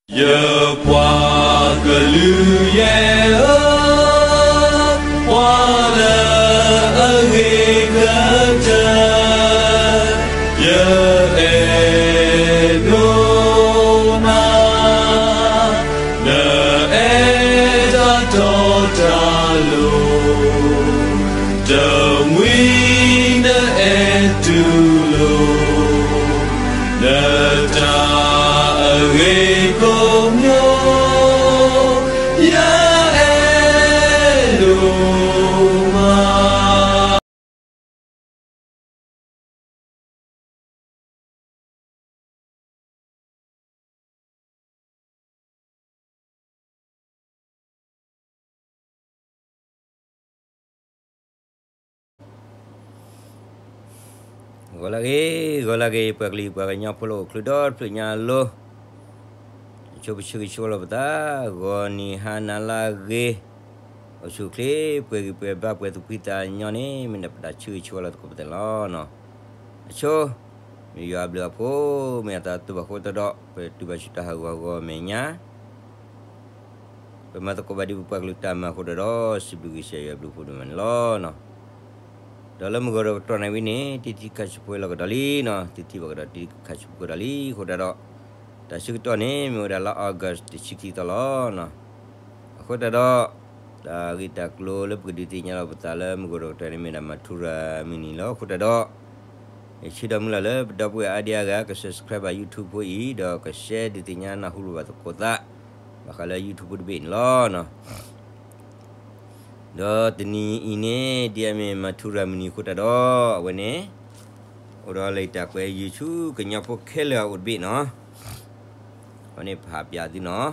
ယပှၤကလုာ်ယဲၢ်ဧၢ, ပှၤလၢအဂ့ၤကတၢၢ်, ယအဲၣ်ဒိးနၤ, နအဲၣ်တၢ်တီတၢ်လိၤ, တမှံၤနအဲၣ်တူၢ်လိာ် နတၢ်အဂ့ၤကိးမံၤ, ယအဲၣ်ဒိးမး. ဂီၤလၢအဂ့ၤ, ဂီၤလၢအဂ့ၤ ပှၤကလုာ်ပှၤကညီဖိလၢအိၣ်ချုးဒီတဖျၢၣ်ညါအလိၤ, ဆိပဆၢဂ့ၤဆၢဝါလီၤပသး, ဂီၤနံၤဟါနၤလၢအဂ့ၤ, အိၣ်ဆူၣ်အိၣ်ချ့ ပှဲၤဂံၢ်ပှဲၤဘါ ပှဲၤသူၣ်ဖှံသးညီန့ၣ် မ့ၢ်ဒၣ်ပတၢ်ဆၢဂ့ၤဆၢဝါလီၤသကိးပသးန့ၣ်လီၤ. အဆိ, မ့ၢ်ယွၤအဘျုးအဖှိၣ် မ့ၢ်အသးတဘၣ်အဃိသတးဒီး ပတုၤဘၣ်ဆူတၢ်ဟးဂူာ်ဟးဂီၤအမဲာ်ညါ ပမၤသကိးဘၣ်ဒ်ပပှၤကလုာ်တၢ်မၤအဃိဒီး စံးဘျုးကစၢ်ယွၤအဘျုးအဖှိၣ်ဒိၣ်မးန့ၣ်လီၤ. ဒီးလၢမုၢ်ဂီၤဒီးကတီၢ်နၣ်ဝံၤန့ၣ် တံထံခးဆူၣ်ဖိလီၤကဒီးလံနီၤ, တံထံဘၣ်ကဒီးတံထံခးဆူၣ်ဖိကဒီးလံအဃိဒီး, တၢ်ဆၢကတီၢ်န့ၣ် မ့ၢ်ဝဲဒၣ်လါ August တဆံခံသီလီၤ. အဃိသတးဒီး တၢ်ဂ့ၢ်တၢ်ကျိၤလၢပကဒုးသ့ၣ်ညါလီၤပသးလၢမုၢ်ဂီၤဒီးကတီၢ်န့ၣ် မ့ၢ်ဒၣ်မၤထူရၤမုၢ်နံၤလီၤ. အဃိသတးဒီး ယဆၢဒီးမုၢ်လၢ်လၢပဒီပုၢ်ဝဲၢ်အါဒံအါဂၤ က subscribe ဘၣ် YouTube ဖိအံၤ ဒီးက share ဒုးသ့ၣ်ညါနၢ်ဟူလိာ်ဘၣ်သကိးသး ဘၣ်ဃးလၢ YouTube ဖိတဘ့ၣ်န့ၣ်လီၤ. ဒီးတနံၤအံၤန့ၣ် ဒ်အမ့ၢ်မၤထူရၤမုၢ်နံၤအဃိသတးဒီး အဝဲန့ၣ် အိၣ်ဒီးလံာ်တၢ်ကွဲးယုၢ်ဆူကညီဖိခဲလၢာ်အအိၣ်တဘ့ၣ်နီၤ, အဝဲန့ၣ်ပဟးပၠးသုနီၤ,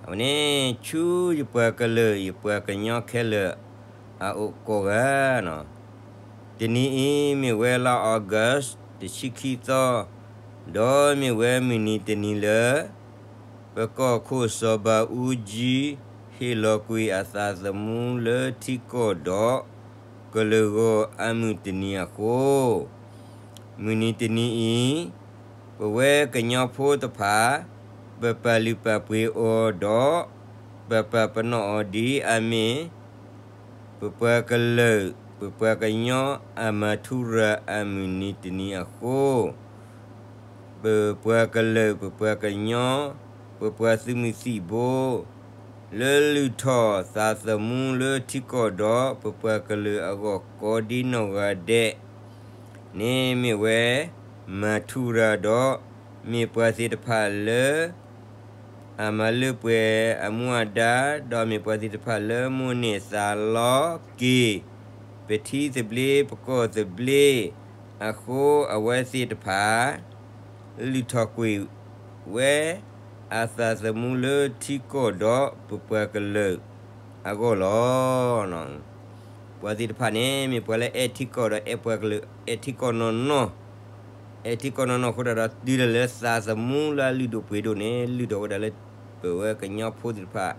အဝဲန့ၣ် ဆူယပှၤကလုာ် ယပှၤကညီခဲလၢာ်အအိၣ်ကိးဂၤနီၤ, တနံၤအံၤမ့ၢ်ဝဲလါ August တဆံခံသီ, ဒီးမ့ၢ်ဝဲမုၢ်နံၤတနံၤလၢ ပကီၢ်ခိၣ်စီၤဘးအူကၠံ ဟ့ၣ်လီၤကွံာ်အသးသမူလၢထံကီၢ်ဒီးကလုာ်ဂီၢ်အမုၢ်တနံၤအဃိ, မုၢ်နံၤတနံၤအံၤ ပဝဲကညီဖိတဖၣ် ပပာ်လုၢ်ပာ်ပှ့ၤအီၤဒီး ပပာ်ပနီၣ်အီၤဒ်အမ့ၢ် ပပှၤကလုာ် ပပှၤကညီအမၤထူရၤအမုၢ်နံၤတနံၤအဃိ, ပပှၤကလုာ် ပပှၤကညီ ပပှၤသုးမုၢ်သံၣ်ဘိ လၢလုၢ်ထီၣ်သးသမူလၢထံကီၢ်ဒီးပပှၤကလုာ်အဂီၢ်ကိးဒ်နီၢ်ဂၤဒဲးန့ၣ် မ့ၢ်ဝဲမၤထူရၤဒီး မ့ၢ်ပှၤသ့ၣ်တဖၣ်လၢ အမၤလၢပှဲၤအမူအဒါ, ဒီးမ့ၢ်ပှၤသ့ၣ်တဖၣ်လၢမိၣ်န့ၢ်သးလီက့ၤ ပထံသဘျ့ပကီၢ်သဘျ့အဃိ အဝဲသ့ၣ်တဖၣ် လုၢ်ထီၣ်ကွံာ်ဝဲ အသးသမူလၢထံကီၢ်ဒီးပပှၤကလုာ်အဂီၢ်လီၤ. ပှၤသ့ၣ်တဖၣ်န့ၣ် မ့ၢ်ပှၤလၢအဲၣ်ထံကီၢ်ဒီးအဲၣ်ပှၤကလုာ် အဲၣ်ထံကီၢ်နီၢ်နီၢ်, အဲၣ်ထံကီၢ်နီၢ်နီၢ်အဃိသတးဒီး တုၤဒၣ်လၢသးသမူလၢအလုၢ်ဒိၣ်ပှ့ၤဒိၣ်န့ၣ် လုၢ်ထီၣ်ဝဲဒၣ်လၢ ပဝဲကညီဖိသ့ၣ်တဖၣ်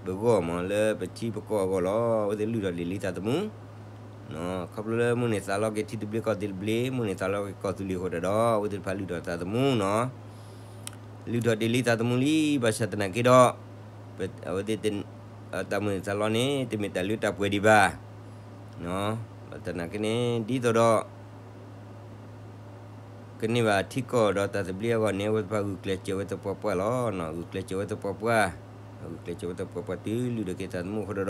ပဂီၢ်မး လၢပထံပကီၢ်အဂီၢ်လီၤ. အဝဲသ့ၣ်လုၢ်ထီၣ်ဒ်လံသးသမူ ခီဖျိလၢမိၣ်န့ၢ်သးလီက့ၤထံသဘျ့ကီၢ်သဘျ့ မိၣ်န့ၢ်သးလီက့ၤကီၢ်သူလ့ၤအဃိသတးဒီး အဝဲသ့ၣ်တဖၣ်လုၢ်ထီၣ်သးသမူနီၤ, လုၢ်ထီၣ်ဒ်လံသးသမူလံ. ဘၣ်ဆၣ်သနာ်က့ဒီး အဝဲသ့ၣ် တၢ်မိၣ်န့ၢ်သးလီန့ၣ် တမ့ၢ်တၢ်လၢတၢ်ပှဲၤဒံးဘၣ်. ဘၣ်ဆၣ်သနာ်က့န့ၣ် ဒ်သိးဒီး ကန့ၢ်ဘၣ်ထံကီၢ်ဒီးတၢ်သဘျ့အဂီၢ်န့ၣ် အဝဲသ့ၣ်တဖၣ်ဂုာ်ကျဲးစၢးဝဲသပှၢ်ပှၢ်လီၤ. ဂုာ်ကျဲးစၢးဝဲသပှၢ်ပှၢ်, ဂုာ်ကျဲးစၢးဝဲသပှၢ်ပှၢ်တုၤလုၢ်ထီၣ်က့ၤသးသမူအဃိဒီး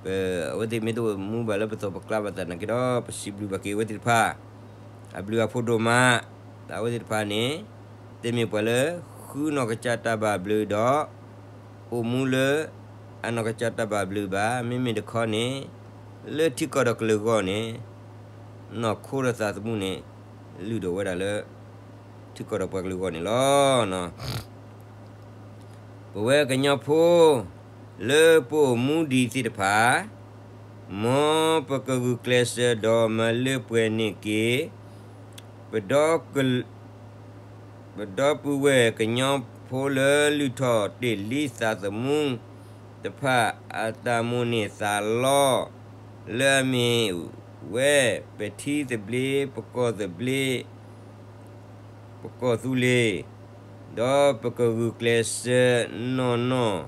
ပ အဝဲသ့ၣ်မ့ၢ်တအိၣ်မူဘၣ်လၢပသိးပကျါဘၣ်သနာ်က့ဒီး ပစံးဘျုးဘၣ်က့ၤအဝဲသ့ၣ်တဖၣ် အဘျုးအဖှိၣ်ဒိၣ်မး. အဝဲသ့ၣ်တဖၣ်န့ၣ် တမ့ၢ်ပှၤလၢ ဃုနီၢ်ကစၢ်တၢ်ဘၣ်ဘျုးဒီး အိၣ်မူလၢ အနီၢ်ကစၢ်တၢ်ဘၣ်ဘျုးဘၣ်. မ့မ့ၢ်တခီန့ၣ် လၢထံကီၢ်ဒီးကလုာ်ဂီၢ်န့ၣ် နီၢ်ခိဒီးသးသမူန့ၣ် လုၢ်ဒိၣ်ဝဲဒၣ်လၢ ထံကီၢ်ဒီးပှၤကလုာ်ဂီၢ်န့ၣ်လီၤ. ပဝဲကညီဖိ လၢပအိၣ်မူဒံးသ့ၣ်တဖၣ် မ်ပကဂုာ်ကျဲးစၢးဒီးမၤလၢပှဲၤန့ၢ်က့ၤ ပဒီပုၢ်ဝဲၢ်ကညီဖိလၢလုၢ်ထီၣ်တ့ၢ်လံသးသမူတဖၣ် အတၢ်မိၣ်န့ၢ်သးလီ လၢအမ့ၢ်ဝဲ ပထံသဘျ့ ပကီၢ်သဘျ့ ပကီၢ်သူလ့ၤ ဒီးပကဂုာ်ကျဲးစၢးနီၢ်နီၢ်,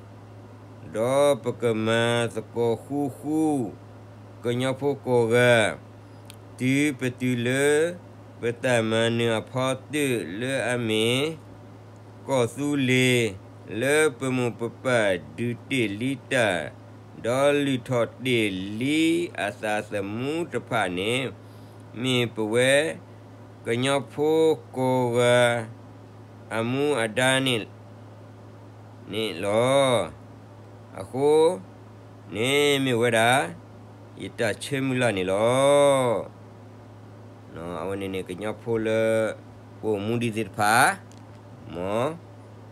ဒီးပကမၤသကိးဃူဃူ ကညီဖိကိးဂၤ, တုၤပတုၤလၢ ပတၢ်မၤနၢၤအဖီတၢၣ်လၢအမ့ၢ် ကီၢ်သူလ့ၤ လၢပမိၢ်ပပၢ်ဒုးတ့ၢ်လံတၢ်, ဒီးလုၢ်ထီၣ်တ့ၢ်လံအသးသမူတဖၣ်န့ၣ်, မ့ၢ်ပဝဲကညီဖိကိးဂၤ အမူအဒါန့ၣ် န့ၣ်လီၤ. အဃိန့ၣ်မ့ၢ်ဝဲဒၣ် ယတၢ်ဆၢမုၢ်လၢ်န့ၣ်လီၤ. အဝဲန့ၣ်န့ၣ် ကညီဖိလၢ ပအိၣ်မူဒံးသ့ၣ်တဖၣ် မ်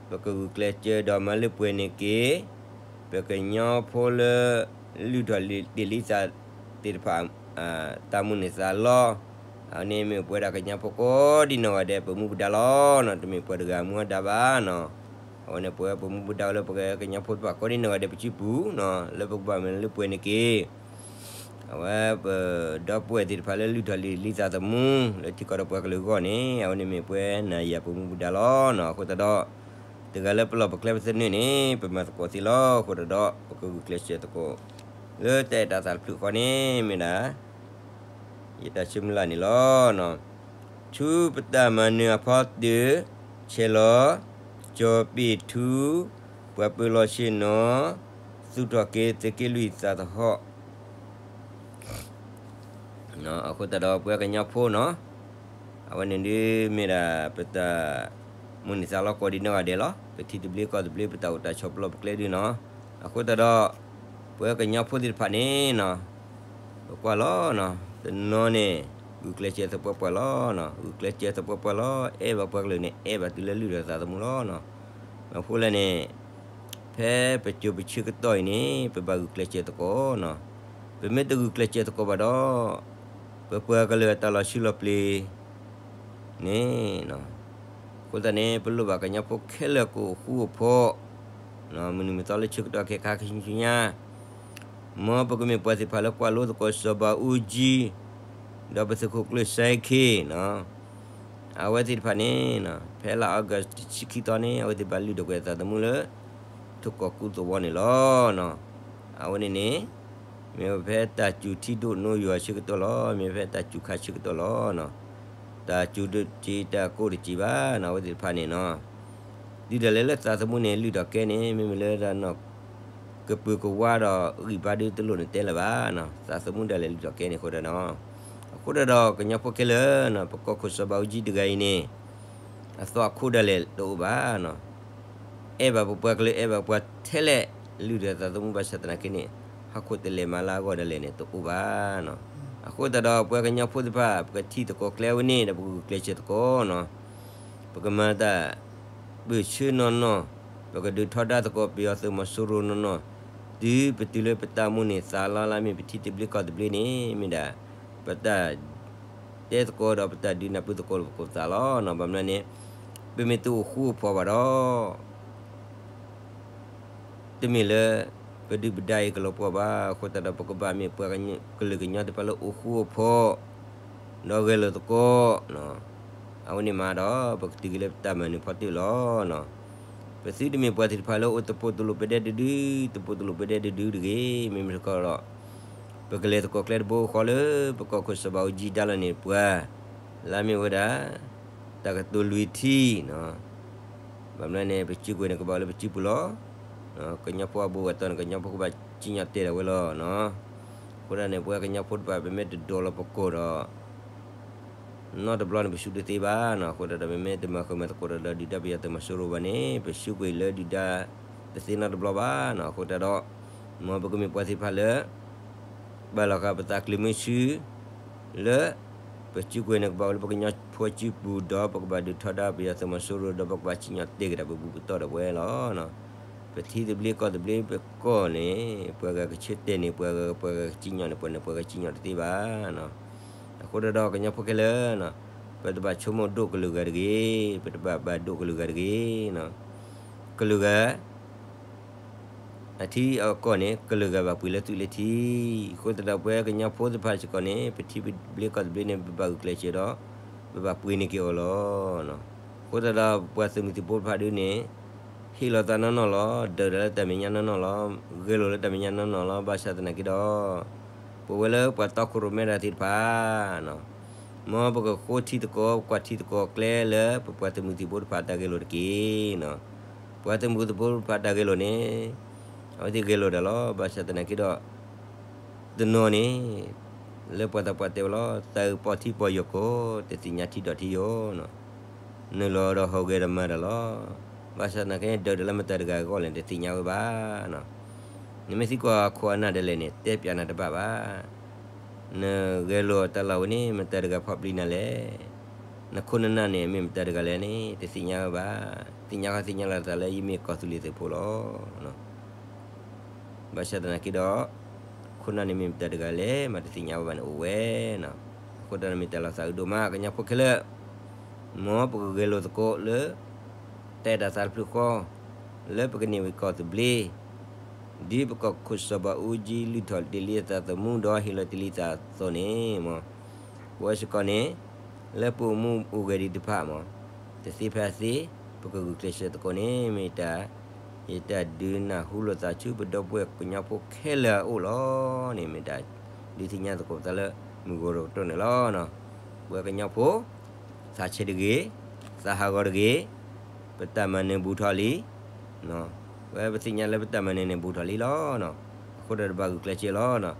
ပကဂုာ်ကျဲးစၢးဒီးမၤလၢပှဲၤန့ၢ်က့ၤ ပကညီဖိလၢ လုၢ်ထီၣ်တ့ၢ်လံသးသ့ၣ်တဖၣ် တၢ်မုၢ်န့ၢ်သးလီ, အဝဲန့ၣ်မ့ၢ်ပဝဲဒၣ်ကညီဖိကိးဒံနီၢ်ဂၤဒဲး ပမူပဒါလီၤနီၤ, တမ့ၢ်ပှၤတဂၤမူအဒါဘၣ်နီၤ. အဝဲန့ၣ်ပဝဲပမူပဒါလၢပကညီဖိတဖၣ်ကိးဒံနီၢ်ဂၤဒဲးပစုပူၤနီၤ, လၢပကဘၣ်မၤလၢပှဲၤန့ၢ်က့ၤ အဝဲပဒီပုၢ်ဝဲၢ်သ့ၣ်တဖၣ်လၢလုၢ်ထီၣ်တ့ၢ်လံသးသမူ လၢထံကီၢ်ဒီးပှၤကလုာ်အဂီၢ်န့ၣ် အဝဲန့ၣ်မ့ၢ်ပဝဲနၤယၤပမူပဒါလီၤနီၤ. အဃိသတးဒီး တဂၤလၢပလီၢ်ပကျဲပသနၢၣ်န့ၣ် ပမၤသကိးသ့လီၤ. အဃိသတးဒီး ပကဂုာ်ကျဲးစၢးသကိး လၢတၢ်အဲၣ်တၢ်သးတဖျၢၣ်ဃီန့ၣ် မ့ၢ်ဒၣ် ယတၢ်ဆၢမုၢ်လၢ်န့ၣ်လီၤ. ဆူပတၢ်မၤနၢၤအဖီတၢၣ် ဆဲးလီၤ ကၠီၤပ့ၢ်ထူ ပှၤပၢၤလီၢ်ဆ့ၣ်နီၤ သူၣ်ထီၣ်က့ၤသုးက့လွံၢ်သးသဟီၣ် အဃိသတးဒီးပဝဲကညီဖိနီၤ, အဝဲန့ၣ်ဒုးမ့ၢ်ဒၣ်ပတၢ် မုၢ်န့ၢ်သးလီကိးဒံနီၢ်ဂၤဒဲးလီၤ. ပထံသဘျ့ကီၢ်သဘျ့ ပတၢ်အိၣ်တၢ်ဆိးပလီၢ်ပကျဲဒုနီၤ. အဃိသတးဒီး ပဝဲကညီဖိသ့ၣ်တဖၣ်န့ၣ်နီၤ, ပကွၢ်လီၤနီၤ, တနီၤန့ၣ် ဂုာ်ကျဲးစၢးသပှၢ်ပှၢ်လီၤနီၤ, ဂုာ်ကျဲးစၢးသပှၢ်ပှၢ်လီၤ. အဲၣ်ဘၣ်ပှၤကလုာ်န့ၣ် အဲၣ်ဘၣ်တုၤလၢလုၢ်ထီၣ်သးသမူလီၤနီၤ. မ့ၢ်အဃိလဲၣ်န့ၣ် ဖဲပစိၤပဆၢကတီၢ်အံၤန့ၣ် ပဘၣ်ဂုာ်ကျဲးစၢးသကိးနီၤ. ပမ့ၢ်တဂုာ်ကျဲးစၢးသကိးဘၣ်ဒီး ပပှၤကလုာ်အတၢ်လီၤဆံလီၤပျံၤန့ၣ် အဃိသတးန့ၣ် ပလိၣ်ဘၣ်ကညီဖိခဲလၢာ်ကအိၣ်ဃူအိၣ်ဖိး မုၢ်နံၤမုၢ်သီလၢဆၢကတီၢ်ခဲခါဆူညါ, မ်ပကမ့ၢ်ပှၤသ့ၣ်တဖၣ်လၢကွၢ်လိသကိးစီၤဘးအူကၠံ ဒီးပသုးခိၣ်ကျၢၢ်စဲခ့နီၤ. အဝဲသ့ၣ်တဖၣ်န့ၣ် ဖဲလါ August တဆံခံသီန့ၣ် အဝဲသ့ၣ်ဘၣ်လုၢ်ထီၣ်ကွံာ်အသးသမူလၢ ထူၣ်ကီၢ်ကူသဝီန့ၣ်လီၤ. အဝဲန့ၣ်န့ၣ် မ့ၢ်ဖဲတၢ်စူၤထံဒိၣ်နိယွၤဆၢကတီၢ်လီၤ. မ့ၢ်ဖဲတၢ်စူၤခါဆၢကတီၢ်လီၤ. တၢ်စူၤတစ့ၤ တၢ်ကိၢ်တစ့ၤဘၣ်နီၤ အဝဲသ့ၣ်တဖၣ်န့ၣ်နီၤ. တုၤဒၣ်လဲာ်လၢသးသမူန့ၣ် လုၢ်ထီၣ်ကဲန့ၣ် မ့မ့ၢ်လၢတၢ်နီၢ် ကပုာ်ကဝါဒီးဂံၢ်ဘါဒုတလိၣ်န့ၣ်တဲလၢၤဘၣ်နီၤ. သးသမူဒၣ်လဲာ်လုၢ်ထီၣ်ကဲန့ၣ်အဃိဒီးနီၤ. အဃိဒီးဒီးကညီဖိခဲလၢာ်နီၤ ပကီၢ်ခိၣ်စီၤဘးအူကၠံတဂၤအံၤန့ၣ် အသီအခိၣ်ဒၣ်လဲာ်တအိၣ်ဘၣ်နီၤ. အဲၣ်ဘၣ်ပပှၤကလုာ် အဲၣ်ဘၣ်ပှၤထဲလဲၣ် လုၢ်ထီၣ်သးသမူဘၣ်ဆၣ်သနာ်က့န့ၣ် ဟီၣ်ခိၣ်တလဲၤမၤလၢအဂီၢ်ဒၣ်လဲာ်န့ၣ် တအိၣ်ဘၣ်နီၤ. အဃိသတးဒီး ပဝဲကညီဖိသ့ၣ်တဖၣ် ပကထံၣ်သကိးကျဲဝဲန့ၣ်ဒီး ပကဂုာ်ကျဲးစၢးသကိးနီၤ. ပကမၤတၢ် ပၢၢ်ဆၢနီၢ်နီၢ်, ပကဒုးထီဒါသကိးပယီၤသုးမီၤစိရိၤနီၢ်နီၢ်, တုၤပတုၤလၢပတၢ်မုၢ်န့ၢ်သးလီလၢမ့ၢ်ပထံသဘျ့ကီၢ်သဘျ့န့ၣ် မ့ၢ်ဒၣ် ပတၢ်တဲသကိးဒီးပတၢ်ဒုးနၢ်ပၢၢ်သကိးလၢပကိၢ်သးလီၤနီၤ. ဘၣ်မနုၤန့ၣ် ပမ့ၢ်တအိၣ်ဃူအိၣ်ဖိးဘၣ်ဒီး တမ့ၢ်လၢ ပဒုၣ်ပဒါအံၤကလီၤပှီၢ်ဘၣ်. အဃိသတးဒီး ပကဘၣ်မ့ၢ်ပှၤကလုာ်ကညီသ့ၣ်တဖၣ်လၢအိၣ်ဃူအိၣ်ဖိး ဒီးဂဲၤလိာ်သကိး အဝဲန့ၣ်မးဒီး ပကတုၤက့ၤလၢပတၢ်မၤနၢၤဖီတၢၣ်လီၤ. ပသုတမ့ၢ်ပှၤသ့ၣ်တဖၣ်လၢအိၣ်တပိာ်တလိာ်ပဒဲတဒု, တပိာ်တလိာ်ပဒဲတဒုတဂ့ၤ. မ့မ့ၢ်တခီဒီး ပကလဲၤသကိးကျဲတဘိဃီလၢ ပကီၢ်ခိၣ်စီၤဘးအူကၠံဒါလီၤန့ၣ်ပှၤ လၢအမ့ၢ်ဝဲဒၣ် တၢ်ကတိၤလွံၢ်ထံၣ် ဘၣ်မနုၤန့ၣ် ပစုကဝဲၤန့ၣ် ကဘၣ်အိၣ်လၢပစုပူၤလီၤ. ကညီဖိအဘူးအတံၢ်န့ၣ် ကညီဖိကဘၣ်စံၣ်ညီၣ်တဲာ်ဒၣ်ဝဲလီၤ. အဃိသတးန့ၣ် ပဝဲကညီဖိတဖၣ် ပမ့ၢ်တဒိးလီၤပကိာ်ဒီး နီတဘျီန့ၣ် ပစုတသ့ဘၣ်နီၤ. အဃိသတးဒီး ပမ့ၢ်တမၤဃုာ်မၤသကိးဒီး ဒုၣ်ဒါပယီၤသုးမီၤစိရိၤဘၣ်န့ၣ် ပစုကဝဲၤလၢဒုၣ်ဒါတသ့နီတဘျီဘၣ်နီၤ. အဃိသတးဒီး မ်ပကမ့ၢ်ပှၤသ့ၣ်တဖၣ်လၢ ဘၣ်လီၤဃာ်ပသးကျၢၤမုဆူ လၢ ပစုကဝဲၤန့ၣ် ကဘၣ်အိၣ်လၢပကညီဖိစုပူၤဒီး ပကဘၣ်ဒုးထီဒါပယီၤသုးမီၤစိရိၤဒီး ပကဘၣ်စံၣ်ညီၣ်တဲာ်က့ၤတၢ်ပဘူၣ်ပတီၢ်ဒီးပဝဲလီၤ. ပထံသဘျ့ကီၢ်သဘျ့ပကီၢ်န့ၣ် ပှၤဂၤကဆၢတဲာ်န့ၣ် ပှၤဂၤ ပှၤဂၤကစံၣ်ညီၣ်န့ၣ် ပှၤန့ၣ် ပှၤဂၤစံၣ်ညီၣ်တသ့ဘၣ်နီၤ. အဃိသတးဒီး ကညီဖိခဲလၢာ်နီၤ ပတဘၣ်ဆိကမိၣ်ဒိၣ်ကလုာ်ဂၤတဂ့ၤ, ပတဘၣ်ဘၣ်ဒိၣ်ကလုာ်ဂၤတဂ့ၤနီၤ. ကလုာ်ဂၤ အထံအကီၢ်န့ၣ် ကလုာ်ဂၤဘၣ်ပှ့ၤလၢသွံၣ်လၢထံ. အဃိသတးဒီး ပဝဲကညီဖိသ့ၣ်တဖၣ်စ့ၢ်ကီးန့ၣ် ပထံသဘျ့ကီၢ်သဘျ့န့ၣ် ပဘၣ်ဂုာ်ကျဲးစၢးဒီး ပဘၣ်ပှ့ၤန့ၢ်က့ၤအီၤလီၤ. အဃိသတးဒီး ပပှၤသုးမုၢ်သံၣ်ဘိတဖၣ်ဒုန့ၣ် ဟ့ၣ်လီၤသးနီၢ်နီၢ်လီၤ, ဒုးတၢ်လၢတၢ်မဲာ်ညါနီၢ်နီၢ်လီၤ, ဂဲၤလိာ်လၢတၢ်မဲာ်ညါနီၢ်နီၢ်လီၤ. ဘၣ်ဆၣ်သနာ်က့ဒီး ပဝဲလၢပှၤတီခိၣ်ရိၣ်မဲတၢ်သ့ၣ်တဖၣ် မ်ပကဃိထံသကိး ပကွၢ်ထံသကိးကျဲလၢ ပပှၤသုးမုၢ်သံၣ်ဘိတဖၣ်တၢ်ဂဲၤလိာ်တက့ၢ်. ပှၤသုးမုၢ်သံၣ်ဘိတဖၣ်တၢ်ဂဲၤလိာ်န့ၣ် အဝဲသ့ၣ်ဂဲၤလိာ်တၢ်လီၤ. ဘၣ်ဆၣ်သနာ်က့ဒီး တနီၤန့ၣ် လၢပှၤသးပှၢ်တဲဝဲလီၤ, သးအုးပီၢ်ထံပီၢ်ယိာ်ကိး တသ့ၣ်ညါထံဒီးထံယိာ်နီၤ, နုာ်လီၤဒီးဟီၣ်ဂဲၤဒီးမၤတၢ်လီၤ. ဘၣ်ဆၣ်သနာ်က့န့ၣ် ဒုးတၢ်လၢမတၤတဂၤအဂီၢ်လဲၣ်န့ၣ် တသ့ၣ်ညါဝဲဘၣ်နီၤ. နမ့ၢ်သံကွၢ်ခိၣ်အနၢ်ဒဲးလဲၣ်န့ၣ် တဲပၠးနၤတဘၣ်ဘၣ်. နဂဲၤလိာ်တၢ်လီၢ်ဝဲန့ၣ် မတၤတဂၤဖီၣ်ပျံၤနၤလဲၣ်. နခိၣ်နနၢ်န့ၣ် မ့ၢ်မတၤတဂၤလဲၣ်န့ၣ် တသ့ၣ်ညါဝဲဘၣ်. သ့ၣ်ညါခီသ့ၣ်ညါလီၤသးလၢယမ့ၢ်ကီၢ်သူလ့ၤသုးဖိလီၤ. ဘၣ်ဆၣ်သနာ်က့ဒီး ခိၣ်နၢ်န့ၣ်မ့ၢ်မတၤတဂၤလဲၣ် မၤတသ့ၣ်ညါဝဲဘၣ်န့ၣ်အိၣ်ဝဲနီၤ. အဃိသတးန့ၣ်မ့ၢ်တၢ်လီၤသးအုးဒိၣ်မး ကညီဖိခဲလၢာ်, မ်ပကဂဲၤလိာ်သကိးလၢ တၢ်အဲၣ်တၢ်သးတဖျၢၣ်ဃီ လၢပကန့ၢ်ဝဲကီၢ်သဘျ့ ဒ်ပကီၢ်ခိၣ်စီၤဘးအူကၠံလုၢ်ထီၣ်တ့ၢ်လံအသးသမူဒီးဟ့ၣ်လီၤတ့ၢ်လံအသးအသိးန့ၣ်, မ်ပဝဲစ့ၢ်ကီးန့ၣ် လၢပအိၣ်မူအိၣ်ဂဲၤဒံးတဖၣ်မး တသ့ဖဲအသ့ ပကဂုာ်ကျဲးစၢးသကိးန့ၣ် မ့ၢ်တၢ် ယတၢ်ဒုးနၢ်ဟူလိာ်သးဆူပဒီပုၢ်ဝဲၢ်ကညီဖိခဲလၢာ်အအိၣ်လီၤန့ၣ် မ့ၢ်တၢ်ဒုးသ့ၣ်ညါသကိးပသးလၢမုၢ်ဂီၤတကတီၢ်န့ၣ်လီၤ. ပဝဲကညီဖိ သးဆံးတဂ့ၤ, သးဟးဂီၤတဂ့ၤ, ပတၢ်မၤနၢၤဘူးထီၣ်လံ ပဝဲပသ့ၣ်ညါလၢပတၢ်မၤနၢၤန့ၣ်ဘူးထီၣ်လံလီၤ. အဃိဒီးတဘၣ်ဂုာ်ကျဲးစၢးလီၤ.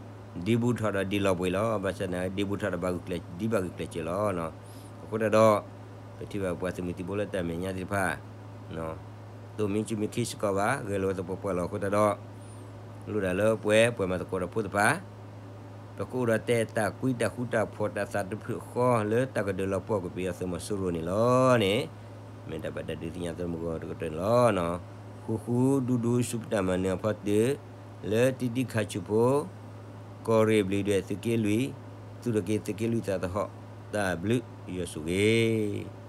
ဒ်ဘူးထီၣ်ဒီးဒ်လီၤပှီၢ်လီၤ. ဘၣ်ဆၣ်န့ၣ် ဒ်ဘူးထီၣ်ဒီးဘၣ်ဂုာ်ကျဲး ဒ်ဘၣ်ဂုာ်ကျဲးစၢးလီၤ. အဃိသတးဒီး ပထံၣ်ဘၣ်ပပှၤသုးမုၢ်သံၣ်ဘိလၢတၢ်မဲာ်ညါသ့ၣ်တဖၣ် တိၢ်မံစူမံခံစ့ၢ်ကီးဘၣ် ဂဲၤလိာ်သပှၢ်ပှၢ်လီၤအဃိသတးဒီး လိၣ်ဒၣ်လၢပဝဲပှၤမၤသကိးတၢ်ဖိတဖၣ် ပကအိၣ်ဒီးတၢ်အဲၣ်တၢ်ကွံတၢ်ဃူတၢ်ဖိးတၢ်သးတဖျၢၣ်ဃီလၢတၢ်ကဒုးလီၤပှီၢ်ကွံာ်ပယီၤသုးမီၤစိရိၤန့ၣ်လီၤန့ၣ် မ့ၢ်တၢ်ဘၣ်တၢ်ဒုးသ့ၣ်ညါသးမုၢ်ဂီၤတကတီၢ်န့ၣ်လီၤ. ဃူဃူဒူဒူဆူပတၢ်မၤနၢၤအဖီတၢၢ် လၢတံၤတံၤခါဆူၣ်ဖိ ကီၢ်ရ့ၣ်ဘျံးဒွဲၣ်သုးက့လွံၢ် သူၣ်ထီၣ်က့ၤသုးက့လွံၢ်သးသဟီၣ် တၢ်ဘျုးယွၤဆိၣ်ဂ့ၤ